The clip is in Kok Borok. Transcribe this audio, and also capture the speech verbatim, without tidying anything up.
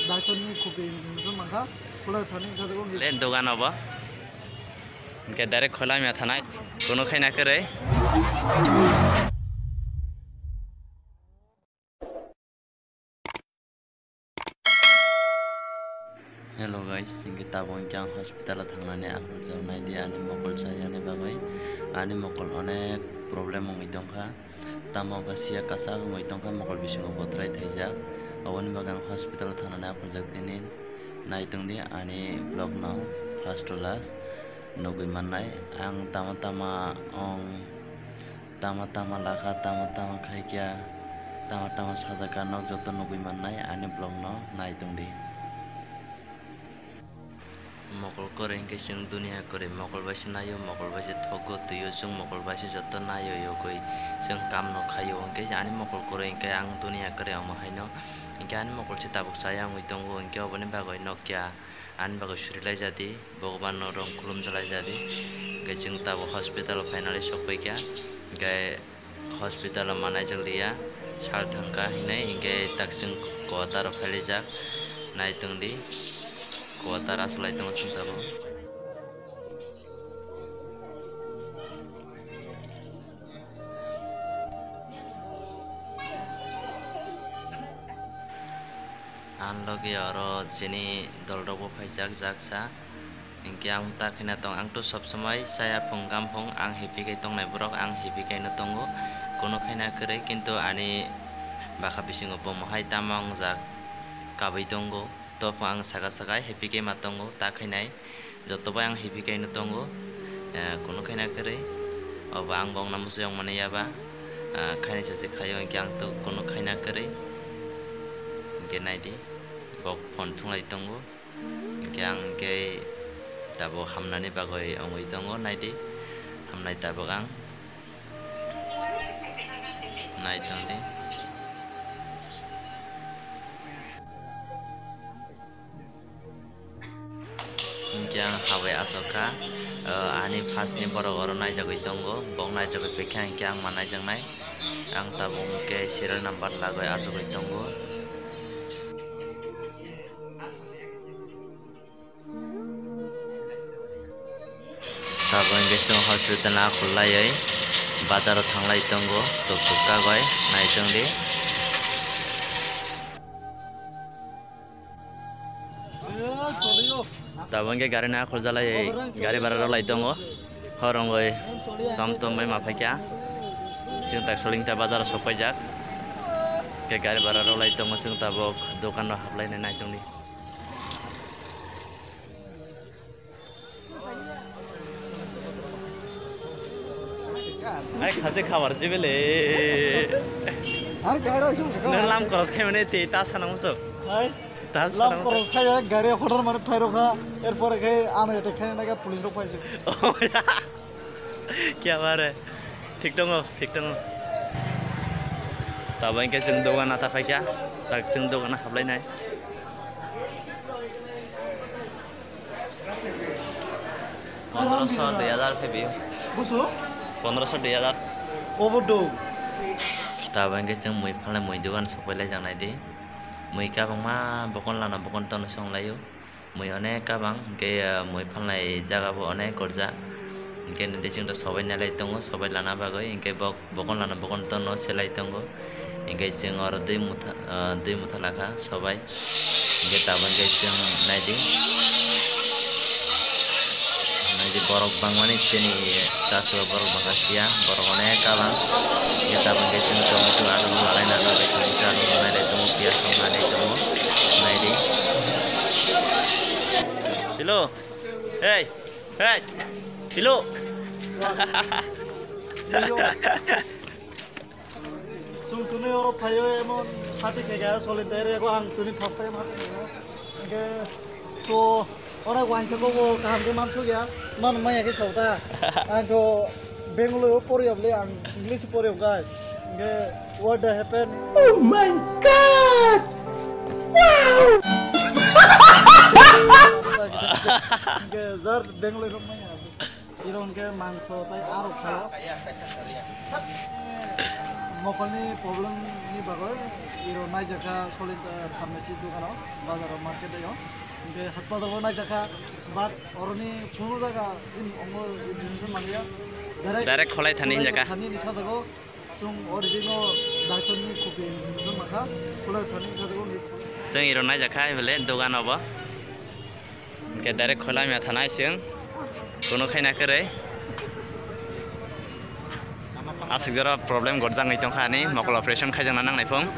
Doctor ni kupi information mankha, khulai thani kha jago. Le dogan obo. Hingke direct khulai mia thanai. Kuno khaina kwrwi. Hello guys, hingke tabuk hingke ang hospital o thangnani akhorjak naidi ani mokol chayani bagwi. Ani mokol onek problem wngwi tongkha. Tamo wngkha siya kasak wngwi tongkha, mokol bisingo botrai thaijak. Oboni bagwi ang hospital o thangnani akhorjak tini. Naitongdi ani vlog no first to last nugwi mannai. Ang tama tama ong, tama tama lakha, tama tama khaikya, tama tama sajaka, nok joto nugwi mannai ani vlog no naitongdi. Mokol kwrwi hwnkhe chwng duniya kwrwi, mokol bai se naio, mokol bai se thogo twio, chwng mokol bai se joto naio yogwi chwng kamno khaio. Hwnkhe ani mokol kwrwi hwnkhe ang duniya kwrwi omo haino. Hwnkhe ani mokol se tabuk chaya wngwi tongo, hwnkhe oboni bagwi nokya ani bagwi suri laijadi, Bhagwanno rong khulumsa laijadi. Hwnkhe chwng tabuk hospital o finally sokphaikha. Hwnkhe hospital o manai jak liya, sal thangkha hinwi, hingke tak chwng quarter o phailaijak, naitongdi, quarter o asolai tongo chwng tabuk. Ang logi oro chini dolrokbo phaijak jaksa. Hinkhe ang ta khaina tong, ang to sob somoi chaya phung gam phung ang happy khai tongnai borok, ang happy khaino tongo, kuno khaina kwrwi, kintu ani bwkha bisingo bomo hai tamo wngjak kabui tongo, to phung ang saka saka happy khe ma tongo ta khainai. Joto bai ang happy khaino tongo, eh, kuno khaina kwrwi. Obo ang bokno muchung mani yaba, ah, khainai sachi khaio, hinkhe ang to kuno khaina kwrwi. Hinkhe naidi, bok phone thunglai tongo. Hinkhe ang hinkhe tabuk hamnani bagwi wngwi tongo, naidi, hamnai tabuk ang. Naitongdi. Hinkhe ang habai achukha, o, ani first ni borok oro naijagwi tongo, bok naijagwi phaikha hinkhe ang ma naijaknai. Ang tabuk hinkhe serial number lagwi achugwi tongo. Tabuk hinkhe chwng hospital no akhol laiwi bazar o thanglai tongo, tuk tuk kagwi naitongdi. Tabuk hinkhe gari no akhol jalai, gari bara rw lai tongo. Horongwi tom tom bai ma phaikha. Chwng tak soling ta bazar o sok paijak. Hinkhe gari bara rw lai tongo, chwng tabuk dokan o haplai nai naitongdi. Ai, khase khabar chibele. Ar gari rok. Nang lam cross khai mane te ta sana muso. Hai. Ta sana lam cross khai gari hotor mane phairo kha. Er pore khai ano ete khai na ga police rok phaisi. Oh, ya. Kya bare. Thik tongo, thik tongo. Tabuk hinkhe chwng dogan o ta phaikha. Tak chwng dogan o haplai nai. Pondroso dui hazar khe biyo. Busu? Pondroso dui hazar. Kobo do. Tabuk hinkhe chwng mui phalnai, mui dogan sokpai lai jang nai di. Mui kabangma bokon lana bokon tono song laio. Mui onek kabang hinkhe, ah, mui phalnai jaga bo onek gorjak. Hinkhe nini chwng to sobai nai lai tongo, sobai lana bagwi hinkhe bok Bokon lana bokon tono selai tongo. Hinkhe chwng oro dui motha, ah, dui motha lakha sobai. Hinkhe tabuk hinkhe chwng naidi. Naidi borok bangmani tini taso borok bangkha siya, borok onek kabang. Hinkhe tabuk hinkhe chwng tomato alu rwlaina nugwi tongo, alu rwlailai tongo, piyaj rok nailai tongo. Naidi. Hello. Hey. Hey. Hello. Chwng tini oro phaio emon hati khe khe solin tei rego ang tini first time hati khe. Hingke so oro wainsa ko bo kaham khe mansuk ya. Man maya khe sauta. Ang to Bengali o pori abli ang English pori abgai. Hingke what the happen? Oh my God! Wow! Hingke jar Bengali rok maya. Iro hingke mangso tai aro khaio. Mokolni problem ni bagwi Iro naijakha Solid, eh, pharmacy dogano, bazaro market o. Hingke hospital o naijakha, but oroni kuno jaga in ongo information manya. Direct kholai thani hinjakha. Thani ni sajago, chung origino doctor ni copy information makha, kholai thani sajago ni. Chwng iro naijakha, bole dogano bo. Hingke direct kholai maya thanai chwng. Kuno khaina kwrwi. Aswk jora problem gorjak nai tongkha ani, mokol operation khaijakna nangnai phung.